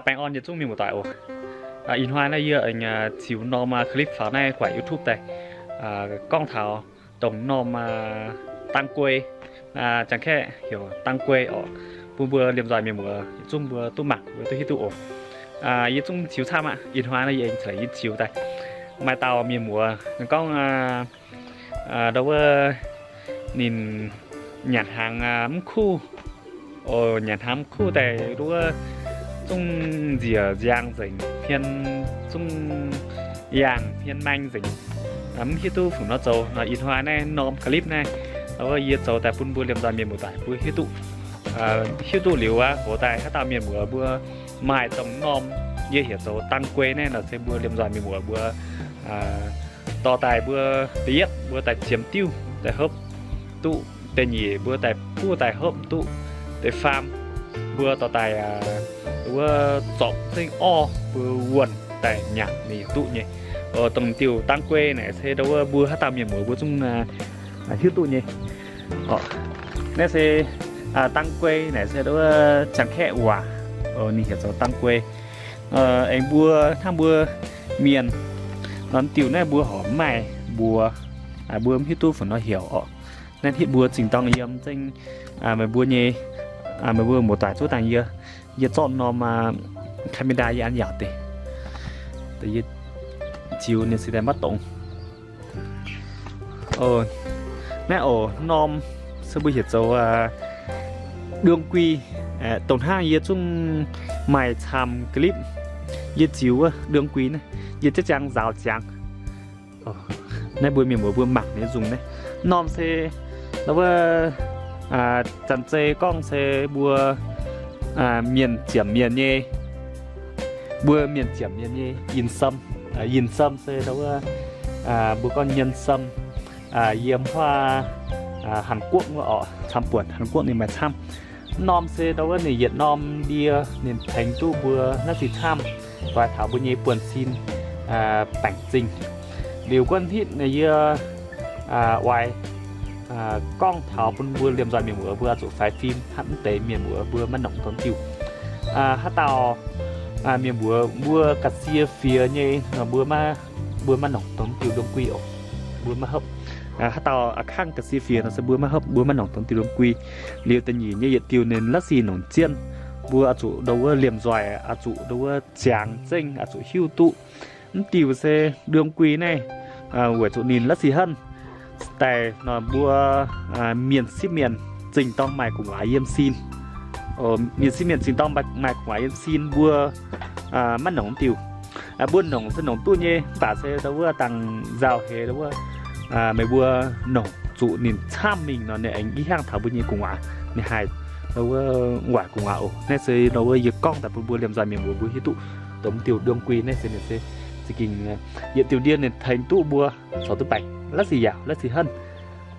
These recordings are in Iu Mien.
Baengh orn yietc zungv mienh muoz-doic oc. Ih hnoi naaiv yie aengx ziux norm clip faaux naaiv guaix YouTube daaih, gorngv taux dongh norm dang guei, Janx-Kaeqv heuc dang guei oc. Bun mbuo liemh nzoih mienh muoz yietc zungv mbuo duqv mangc, mbuo duqv hiuv duqv oc. Yie zungv ziux camv aqv. Ih hnoi naaiv yie aengx ceix yie ziux daaih. Maaih dauh mienh muoz gorngv ndau wuov ninh nyanc hnaangx mv kuv, nyanc hnaangx mv kuv daaih ndau wuov zungv nziec nziaang nzengc, hmien zungv yaangh hmien maeng nzengc, mv hiuv duqv fungc nor zoux nor. Ih hnoi naaiv norm clip naaiv, ndau wuov yie zoux daaih bun mbuo liemh nzoih mienh muoz-doic mbuo hiuv duqv, hiuv duqv liuz aqv, hoc daaih haaix dauh mienh muoz mbuo maaih dongh norm yie heuc zoux dang guei naaiv nor se mbuo liemh nzoih mienh muoz mbuo dorh daaih mbuo da'yietv mbuo daaih ziemx diuv daaih hopv duqv, da'nyeic mbuo daaih buov daaih hopv duqv, da'faam mbuo dorh daaih wuov zorpc zengv orv mbuo wuonh daaih nyanc ninh duqv nyei. Dongh diuh dang guei naaic se ndau wuov mbuo haaix dauh mienh muoz mbuo zungv hiuv duqv nyei. Naaiv se dang guei naaic se ndau wuov Janx-Kaeqv waac, ninh heuc zoux dang guei. Aengx mbuo hnangv mbuo mienh norm diuh naaiv mbuo horpc mv maaih mbuox, mbuo mv hiuv duqv fungc nor heuc orqc. Naaiv hitv mbuo zingh dorng yiem zengv meih mbuo nyei, meih mbuo muoz-doic zuov dangh yie, yie zorqv norm camera yie an yaauc deix, yie ziux ninh se daaih maiv dongz. Naaiv oc, norm se mbuo heuc zoux đương quy. Dongh hnangv yie zungv maaih camv clip yie ziux wuov đương quy naaiv, yie jiex jangx nzaaux ziangx. Naaiv mbuo mienh muoz mbuo mangc nyei nzungh naaiv. Norm se ndau wuov zanc zei gorngv se mbuo mienh ziepc mienh nyei, mbuo mienh ziepc mienh nyei yinh sâm. Yinh sâm se ndau wuov mbuo gorngv nhân sâm, yiem huaav Hàn Quốc wuov orqc, camv buonc Hàn Quốc ninh maaih camv. Norm se ndau wuov ninh yietc norm ndie ninh tengx duqv mbuo naaiv sic camv, doix taux mbuo nyei buonv-sin baengc zingh. Liuz guanh hitv naaic yie oix gorngv taux bun mbuo liemh nzoih mienh muoz mbuo oix zuqc faix fim hnangv mv deix mienh muoz mbuo maiv nongc dongh diuh. Haaix dauh mienh muoz mbuo ga'sie fiex nyei nor mbuo maiv, mbuo maiv nongc dongh diuh đương quy oc. Mbuo maiv hopv. Haaix dauh a'kangv ga'sie fiex nor se mbuo maiv hopv, mbuo maiv nongc dongh diuh đương quy. Liuz da'nyeic nyei yietc diuh ninh la'sic nongc zienh, mbuo oix zuqc ndau wuov liemh nzoih oix zuqc ndau wuov ziangx zengv oix zuqc hiuv duqv. Mv diuh se đương quy naaiv weic zuqc ninh la'sic henv daaih nor mbuo mienh sieqv mienh zingh dorng maaih gu'nguaaz yiem sin. Mienh sieqv mienh zingh dorng maaih gu'nguaaz yiem sin mbuo maiv nongc diuh. Mbuo nongc se nongc duqv nyei, mv baac se ndau wuov dangh nzauh heix ndau wuov meih mbuo nongc zuqc ninh camv mingh nor ninh aengx i hnyangx taux mbuo nyei gu'nguaaz, ninh haih ndau wuov waaic gu'nguaaz oc. Naaiv se ndau wuov yie gorngv daaih bun mbuo liemh nzoih mienh muoz mbuo hiuv duqv dongh diuh đương quy naaiv se ninh se za'gengh yietc diuh ndie ninh tengx duqv mbuo corc duqv baengc la'sic yaauc la'sic henv.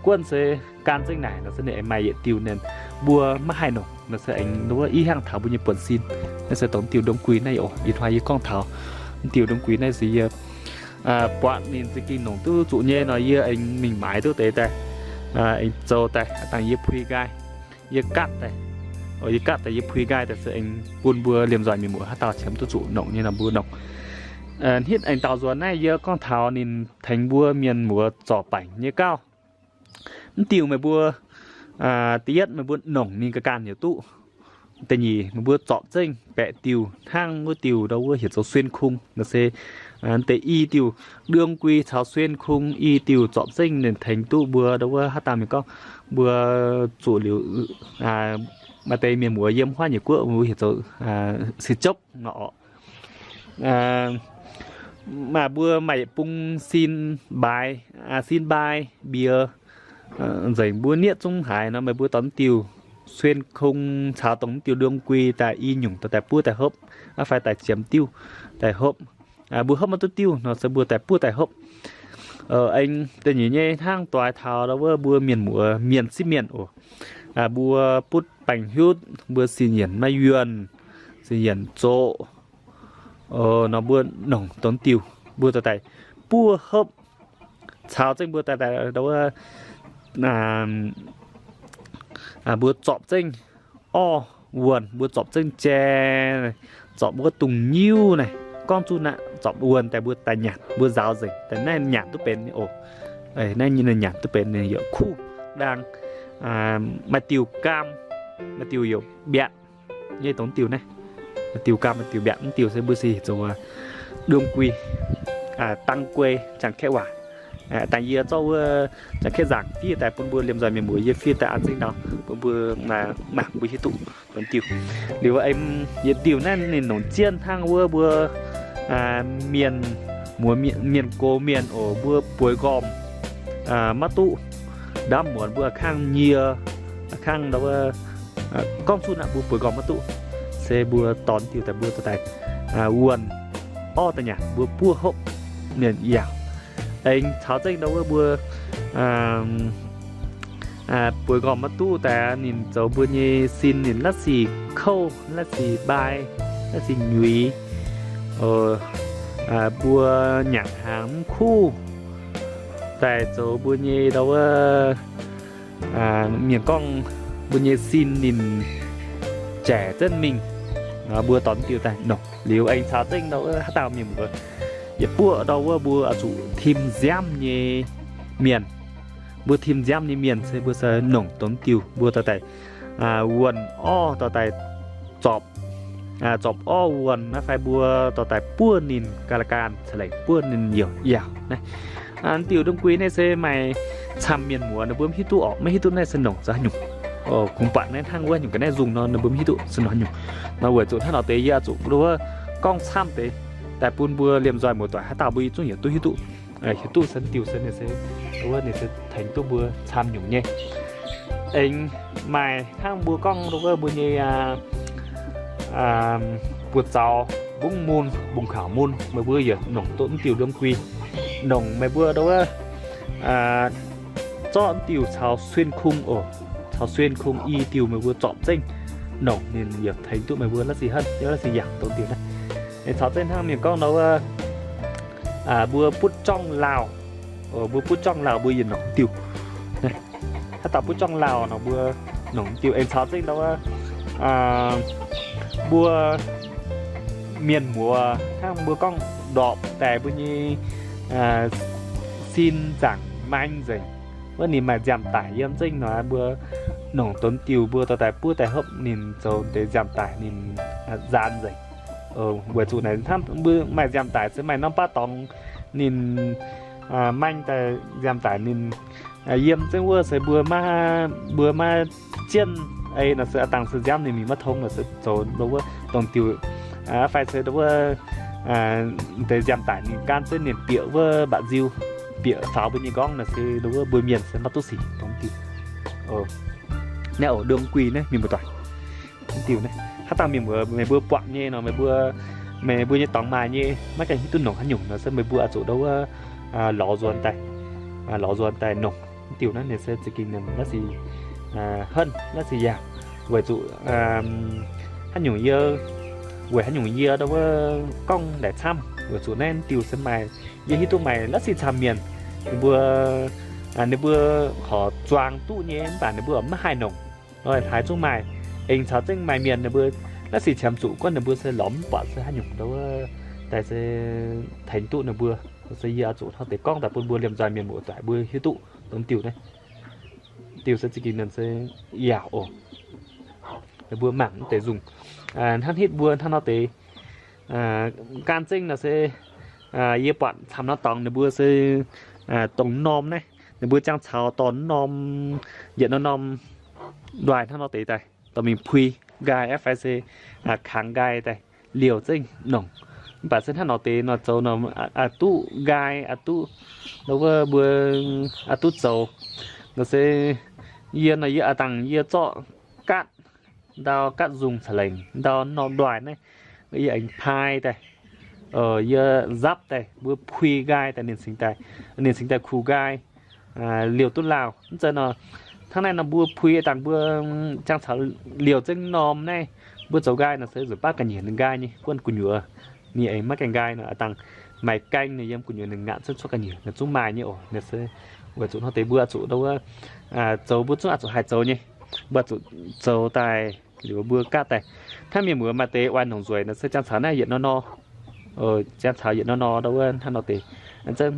Guanh se gan zengv naaic nor se ninh aengx maaih yietc diuh ninh mbuo maiv haih nongc nor se aengx ndau wuov i hnyangx taux mbuo nyei buonv-sin. Naaiv se dongh diuh đương quy naaiv oc. Ih hnoi yie gorngv taux mv diuh đương quy naaiv se yie buatc ninh za'gengh nongc duqv zuqc nyei nor yie aengx mingh maaiz duqv deix daaih, aengx zoux daaih dangh yie pui nqaai, yie gatv daaih, yie gatv daaih yie pui nqaai daaih se aengx bun mbuo liemh nzoih mienh muoz haaix dauh qiemx duqv zuqc nongc nyei nor mbuo nongc. Hnitv aengx dauh nzuonx naaiv yie gorngv taux ninh tengx mbuo mienh muoz zorc baengc nyei gauh. Mv diuh meih mbuo, da'yietv meih mbuo nongc ninh ga'ganh heuc duqv. Da'nyeic meih mbuo zorpc zengv baeqc diuh hnangv wuov diuh ndau wuov heuc zoux xuyên khung nor se deix i diuh đương quy caux xuyên khung i diuh zorpc zengv ninh tengx duqv mbuo ndau wuov haaix dauh mienh gorngv mbuo zuqc liuz maaih deix mienh muoz yiem huaav nyeic guoqv mbuo heuc zoux si jopv nor orqc. Maaih mbuo maaih yietc bung sin mbaaix, sin mbaaix mbiex nzengc mbuo nietv zungv haaix nor meih mbuo dorh diuh xuyên khung caux dongh diuh đương quy daaih i nyungc dorh daaih buov daaih hopv, fai daaih ziemx diuh daaih hopv. Mbuo hopv maiv duqv diuh nor se mbuo daaih buov daaih hopv. Aengx da'nyeic nyei hnangv doix taux ndau wuov mbuo mienh muoz mienh sieqv mienh oc. Mbuo butv baengc hiuv, mbuo sin yienc maiv yuonh, sin yienc zoqc nor mbuo nongc dongh diuh mbuo dorh daaih buov hopv. Caux zengv mbuo daaih ndau wuov mbuo zorpc zengv orv wuonh, mbuo zorpc zengv jai, zorpc wuov dungz nyiuv naaiv, gorngv zuqc naaiv zorpc wuonh daaih mbuo daaih nyanc, mbuo nzaaux nzengc daaih naaiv nyanc duqv benx oc. Naaiv nyei nyanc duqv benx ninh yaac kuv ndaang, maaih diuh gaam, maaih diuh yaac mbiaatc nyei dongh diuh naaiv. Maaih diuh gaam maaih diuh mbiaatc, mv diuh se mbuo se zoux đương quy, tăng quy, jangx kaeqv waac. Dangh yie zorqv wuov jangx kaeqv nzaangc fiev daaih bun mbuo liemh nzoih mienh muoz yie fiev daaih an zengv ndau bun mbuo mangc mbuo hiuv duqv dongh diuh. Liuz yietc diuh naaiv ninh nongc jienv hnangv wuov mbuo mienh, muoz mienh gox mienh oc, mbuo bueix nqormh maiv duqv, ndaamv muonz mbuo a'kangv nyie, a'kangv gorngv zuqc naaiv mbuo bueix nqormh maiv duqv, se mbuo dorh diuh daaih mbuo dorh daaih wuonh orv daaih nyanc mbuo buov hopv mienh yaauc. Aengx caux zengv ndau wuov mbuo bueix nqormh maiv duqv daaih ninh zoux mbuo nyei sin ninh la'sic kouv, la'sic mbai, la'sic nyuix, mbuo nyanc hnaangx mv kuv, daaih zoux mbuo nyei ndau wuov mienh gorngv mbuo nyei sin ninh jaic zengv mingh. Mbuo dorh diuh daaih nongc liuz aengx caux zengv ndau wuov haaix dauh mienh muoz yietc buoqv ndau wuov mbuo oix zuqc tim nziaamv nyei mienh. Mbuo tim nziaamv nyei mienh se mbuo se nongc dongh diuh mbuo dorh daaih wuonh orv dorh daaih zorpc, zorpc orv wuonh naaiv fai mbuo dorh daaih buov ninh ga'la'gaanh ca'lengc buov ninh youc yaauc naaiv. Diuh đương quy naaiv se maaih camv mienh muoz ninh mbuo maiv hiuv duqv orqc, maiv hiuv duqv naaiv se nongc zoux haaix nyungc. Kungx buatc naaiv hnangv wuov nyungc ga'naaiv nzung nor ninh mbuo maiv hiuv duqv se nongc haaix nyungc. Nor weic zuqc hnangv nor deix yie oix zuqc ndau wuov gorngv camv deix daaih bun mbuo liemh nzoih muoz-doic haaix dauh mbuo zungv yietc duqv hiuv duqv, hiuv duqv se diuh se ninh se, wuov ninh se tengx duqv mbuo camv nyungc nyei. Aengx maaih hnangv mbuo gorngv ndau wuov mbuo nyei buoz-zaux mbungv mun, mbungv kaux mun, meih mbuo yaac nongc duqv mv diuh đương quy. Nongc meih mbuo ndau wuov zorqv mv diuh caux xuyên khung oc, caux xuyên khung i diuh meih mbuo zorpc zengv nongc ninh yaac tengx duqv meih mbuo la'sic henv, la'sic yaauc dongh diuh naaiv. Caux zengv hnangv mienh gorngv ndau wuov mbuo butv jorngv lauh, mbuo butv jorngv lauh mbuo yaac nongc diuh. Haaix dauh butv jorngv lauh nor mbuo nongc diuh. Aengx caux zengv ndau wuov mbuo mienh muoz hnangv mbuo gorngv ndorpc daaih mbuo nyei sin zaangc maeng nzengc, wuov ninh maaih nziaamv-daic yiem zengv nor mbuo nongc dongh diuh mbuo dorh daaih buov daaih hopv ninh zoux deix nziaamv-daic ninh nzaanx nzengc. Weic zuqc naaiv hnangv mbuo maaih nziaamv-daic se maaih norm baav dorngx ninh maeng daaih nziaamv-daic ninh yiem zengv wuov se mbuo maiv, mbuo maiv jienv ei nor se a'dangh se nziaamv ninh mingh maiv tong nor se zoux wuov dongh diuh, fai se wuov deix nziaamv-daic ninh gaanv zengv ninh bieqc wuov mba'nziu, bieqc faaux mbuo nyei nqorngv nor se wuov mbuo mienh se maiv duqv sic dongh diuh. Naaiv oc đương quy naaiv mienh muoz-doic. Diuh naaiv haaix dauh mienh muoz meih mbuo buatc nyei nor meih mbuo, meih mbuo nyei dorngx maaih nyei maiv gaengh hiuv duqv nongc haaix nyungc nor se meih mbuo oix zuqc ndau wuov lorz nzuonx daaih, lorz nzuonx daaih nongc. Diuh naaiv ninh se za'gengh ninh la'sic henv la'sic yaauc. Weic zuqc haaix nyungc yie, weic haaix nyungc yie ndau wuov gorngv laaic camv weic zuqc naaiv diuh se maaih, yie hiuv duqv maaih la'sic camv mienh ninh mbuo, ninh mbuo horc zuangx duqv nyei mv baac ninh mbuo maiv haih nongc. Lorz haaix zungv maaih, aengx caux zengv maaih mienh ninh mbuo la'sic qiemx zuqc gorngv ninh mbuo se lorz mv buatc se haaix nyungc ndau wuov daaih se tengx duqv ninh mbuo. Se yie oix zuqc hnangv deix gorngv daaih bun mbuo liemh nzoih mienh muoz-doic mbuo hiuv duqv dongh diuh naaiv. Diuh se za'gengh ninh se yaauc oc. Ninh mbuo mangc mv deix nzungh hnangv hitv mbuo hnangv nor deix. Gaanv zengv nor se yie buatc camv nor dorngx ninh mbuo se dongh norm naaiv, ninh mbuo jangx caux dorh norm, yietc norm norm nduaih hnangv nor deix daaih dorh mingh pui nqaai aqv fai se kangx nqaai daaih liouh zengv nongc. Mv baac se hnangv nor deix nor zoux nor, a'duqv nqaai, a'duqv, nor wuov mbuo a'duqv zoux. Nor se yie nor yie a'dangh yie zorqv gaatv, ndau gaatv nzungh ca'lengc ndau norm nduaih naaiv, yie aengx paaiv daaih, yie nzapv daaih mbuo pui nqaai daaih ninh cingx daaih, ninh cingx daaih kuh nqaai liouh duqv lauh. Mv zeiz nor, hnangv naaiv nor mbuo pui dangh mbuo jangx caux liouh zengv norm naaiv, mbuo zoux nqaai nor se nzunc baav ga'nyiec ninh nqaai nyei, guanh gu'nyuoz ninh aengx maiv gaengh nqaai nor, a'dangh maaih gaeng ninh yiem gu'nyuoz ninh ngaatc zengv cuotv ga'nyiec ninh zungv maaih nyei oc. Ninh se weic zuqc hnangv deix mbuo oix zuqc ndau wuov zoux mbuo zungv oix zuqc haih zoux nyei. Mbuo oix zuqc zoux daaih Liuz mbuo gaatv daaih, hnangv mienh muoz maaih deix oix nongc nzueic nor se jangx caux naaiv yietc nor nor, jangx caux yietc nor nor ndau wuov hnangv nor deix.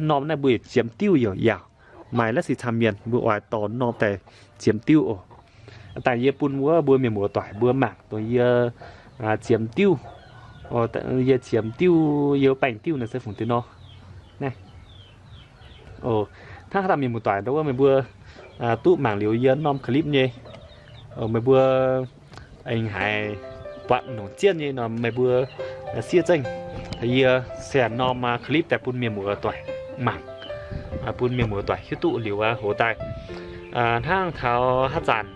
Norm naaiv mbuo yietc ziemx diuv youc yaauc, maaih la'sic camv mienh mbuo oix dorh norm daaih ziemx diuv oc. Dangh yie bun wuov mbuo mienh muoz doic mbuo mangc dongh yie ziemx diuv, yie ziemx diuv, yie baengh diuv naaiv se fungc deix nor. Naaiv, hnangv haaix dauh mienh muoz doic ndau wuov meih mbuo duqv mangc liuz yie norm clip nyei, meih mbuo aengx haiz buatc nongc jienv nyei nor meih mbuo siev zengv yie share norm clip daaih bun mienh muoz doic mangc, bun mienh muoz doic hiuv duqv liuz aqv. Hoz daaih hnangv taux haaix zanc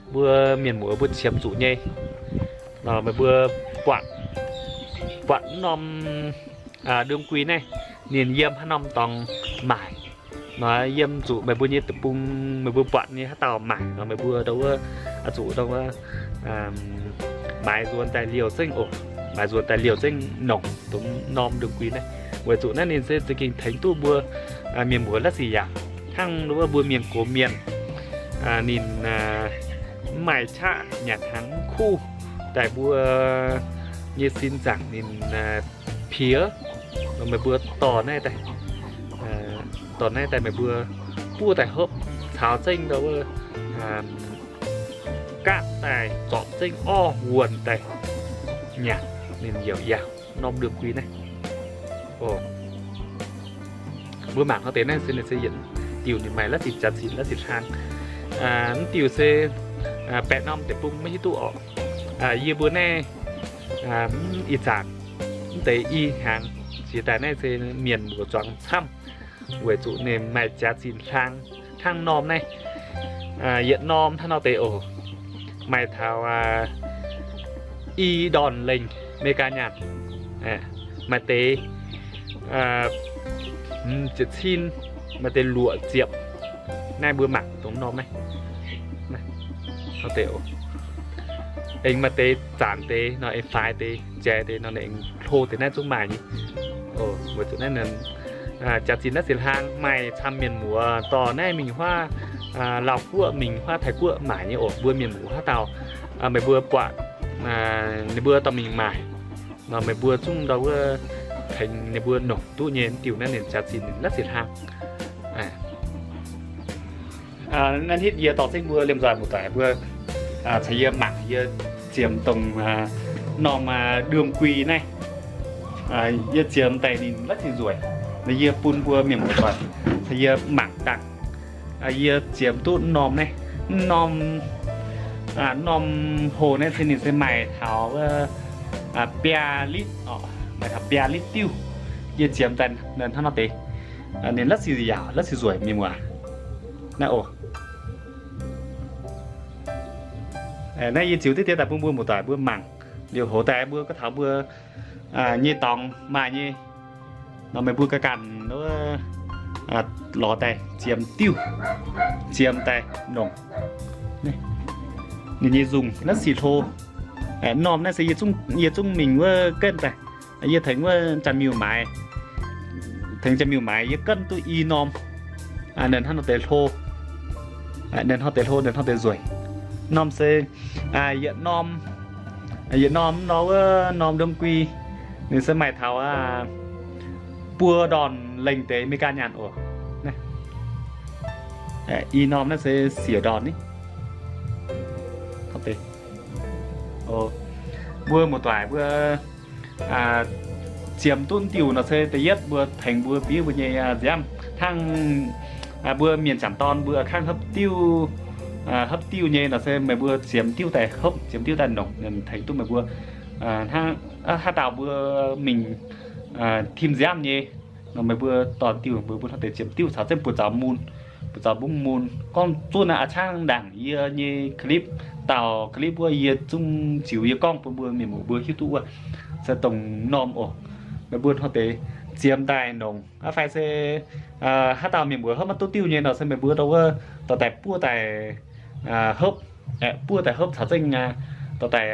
mbuo mienh muoz mbuo qiemx zuqc nyei, meih mbuo buatc, buatc norm đương quy naaiv ninh yiem haaix norm dorngx maaic nor, yiem zuqc meih mbuo nyei deic-bung, meih mbuo buatc nyei haaix dauh maaic nor meih mbuo ndau wuov zuqc ndau wuov maaiz nzuonx daaih liouh zengv oc. Maaiz nzuonx daaih liouh zengv nongc dongh norm đương quy naaiv, weic zuqc naaiv ninh se za'gengh tengx duqv mbuo mienh muoz la'sic yaac hnangv ndau wuov mbuo mienh gox mienh ninh mv maaih qaqv nyanc hnaangx mv kuv daaih mbuo nyei sin zaangc ninh piex. Meih mbuo dorh naaiv daaih, dorh naaiv daaih meih mbuo buov daaih hopv caux zengv ndau wuov gaatv daaih zorpc zengv orv wuonh daaih nyanc ninh youc yaauc norm đương quy naaiv. Mbuo mangc hnangv deix naaiv se ninh se yietc diuh ninh maaih la'sic jaax-zinh la'sic hlang. Mv diuh se baeqc norm deic-bung maiv hiuv duqv orqc. Yie mbuo naaiv ih zanc mv deix i hnyangx jiex daaih naaiv se mienh muoz zuangx camv, weic zuqc ninh maaih jaax-zinh hlang hnangv norm naaiv. Yietc norm hnangv nor deix oc, maaih taux i ndorn lengh America nyaanh, maaih deix ziepc cin, maaih deix luoqc ziepc. Naaiv mbuo mangc dongh norm naaiv, aengx maaih deix zanc deix nor, aengx faix deix, jai deix nor, aengx hlo deix naaiv zungv maaih nyei. Weic zuqc naaiv jaax-zinh naaiv se hlang maaih camv mienh muoz dorh naaiv mingh huaav Laauv Guoqv, mingh huaav Taiv Guoqv maaic nyei oc. Mbuo mienh muoz haaix dauh meih mbuo buatc, ninh mbuo dorh mingh maaic nor, meih mbuo zungv ndau wuov tengx ninh mbuo nongc duqv nyei. Mv diuh naaiv ninh jaax-zinh ninh la'sic hlang. Naaiv hitv yie dorh zengv mbuo liemh nzoih muoz-doic mbuo caux yie mangc yie ziemx dongh norm đương quy naaiv. Yie ziemx daaih ninh la'sic nzueic, yie bun mbuo mienh muoz-doic caux yie mangc dangh. Yie ziemx duqv norm naaiv, norm, norm hoc naaiv se ninh se maaih taux biaa litv, maaih taux biaa litv diuh. Yie ziemx daaih hnangv nor deix, ninh la'sic yaauc la'sic nzueic mienh muoz. Naaiv oc, naaiv yie ziux diqv deix daaih bun mbuo muoz-doic mbuo mangc. Liuz hoz daaih mbuo gorngv taux mbuo nyei dorngx maaih nyei nor, meih mbuo ganh ganh lorz daaih ziemx diuh, ziemx daaih nongc. Ninh nyei nzungh la'sic hlo. Norm naaiv se yie zungv mingh wuov genv daaih. Yie tengx wuov Janx-Miuh maaiz, tengx Janx-Miuh maaiz yie ganv duqv i norm. Ninh hnangv nor deix hlo, ninh hnangv deix hlo, ninh hnangv deix nzueic. Norm se yietc norm, yietc norm nor wuov norm đương quy, ninh se maaih taux buo ndorn lengh deix America nyaanh oc. I norm naaiv se siec ndorn ni. Mbuo muoz-doic mbuo ziemx duqv diuh nor se da'yietv mbuo tengx mbuo biuv mbuo nyei nziaamv hnangv mbuo mienh janx-dorn mbuo kangv hopv diuv, hopv diuh nyei nor se meih mbuo ziemx diuv daaih hopv, ziemx diuv daaih nongc, tengx duqv meih mbuo hnangv haaix dauh mbuo mingh tim nziaamv nyei nor meih mbuo dorh diuh mbuo mbuo hnangv deix ziemx diuh caux zengv buoz-zaux mun, buoz-zaux mbungv mun. Gorngv zuqc naaiv a'cangv ndaangc yie nyei clip, dauh clip wuov yie zungv ziux yie gorngv bun mbuo mienh muoz mbuo hiuv duqv wuov se dongh norm oc. Meih mbuo hnangv deix ziemx daaih nongc aqv fai se haaix dauh mienh muoz hopv maiv duqv diuh nyei nor se meih mbuo ndau wuov dorh daaih buov daaih hopv, buov daaih hopv caux zengv dorh daaih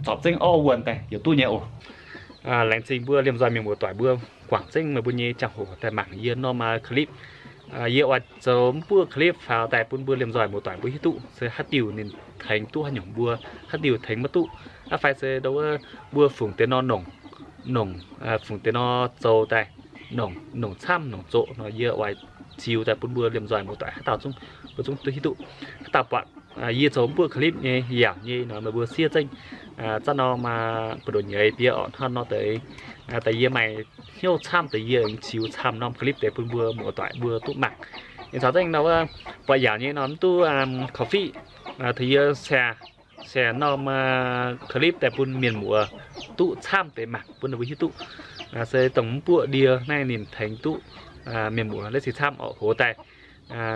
zorpc zengv orv wuonh daaih yaac duqv nyei oc. Laengz zingh mbuo liemh nzoih mienh muoz-doic mbuo guangc zengv meih mbuo nyei ziangh hoc daaih mangc yie norm clip. Yie oix zoux mv buoqv clip faaux daaih bun mbuo liemh nzoih muoz-doic mbuo hiuv duqv se haaix diuc ninh tengx duqv haaix nyungc, mbuo haaix diuc tengx maiv duqv. Aqv fai se ndau wuov mbuo fungc deix nor nongc, nongc, fungc deix nor zoux daaih, nongc, nongc camv nongc zoqc nor yie oix ziux daaih bun mbuo liemh nzoih muoz-doic haaix dauh zungv, mbuo zungv duqv hiuv duqv. Haaix dauh buatc yie zoux mv buoqv clip nyei yaac nyei nor meih mbuo siev zengv, zaqv norm buoz-ndoqv nyeiz bieqc orqc, hnangv nor deix, daaih yie maaih hnyouv camv deix yie aengx ziux camv norm clip deix bun mbuo muoz-doic mbuo duqv mangc. Ninh caux zengv nor wuov buatc yaac nyei nor mv duqv korv-fiqv, tengx yie share, share norm clip daaih bun mienh muoz duqv camv deix mangc bun ninh mbuo hiuv duqv. Se dongh mv buoqv ndie naaiv ninh tengx duqv mienh muoz laiv seix camv orqc. Hoz daaih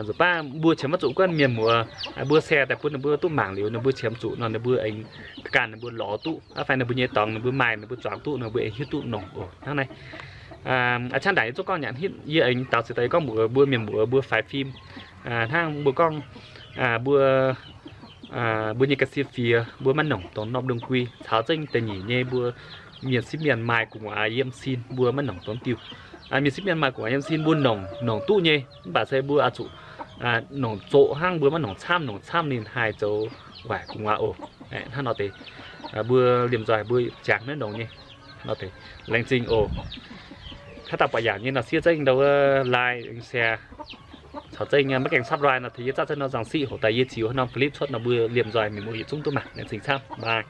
nzuqc baav mbuo qiemx maiv zuqc guanh mienh muoz, mbuo share daaih bun ninh mbuo duqv mangc liuz ninh mbuo qiemx zuqc nor ninh mbuo aengx ganh ninh mbuo lorz duqv, aqv fai ninh mbuo nyei dorngx ninh mbuo maaih ninh mbuo zuangx duqv nor mbuo aengx hiuv duqv nongc oc. Hnangv naaiv, aqv qanv ndaangc yie zungv gorngv nyanc hitv, yie aengx daaux ziqc daaih yie gorngv mbuox mbuo mienh muoz mbuo faix fim, hnangv mbuo gorngv, mbuo mbuo nyei ga'sie fiex mbuo maiv nongc dongh norm đương quy, caux zengv da'nyeic nyei mbuo mienh sieqv mienh maaih gu'nguaaz yiem sin mbuo maiv nongc dongh diuh. Mienh sieqv mienh maaih gu'nguaaz yiem sin mbuo nongc, nongc duqv nyei, mv baac se mbuo oix zuqc nongc zoqc hnangv, mbuo maiv nongc camv, nongc camv ninh haih zoux waaic gu'nguaaz oc. Hnangv nor deix, mbuo liemh nzoih mbuo jangx naaiv nongc nyei. Laengz zingh oc. Haaix dauh buatc yaac nyei nor siev zengv ndau wuov like, share, caux zengv maiv gaengh subscribe nor tengx yie zaqv zengv nor nzangc siqv, hoc daaih yie ziux haaix norm clip cuotv nor mbuo liemh nzoih mienh muoz yietc zungv duqv mangc. Laengz zingh camv, bye.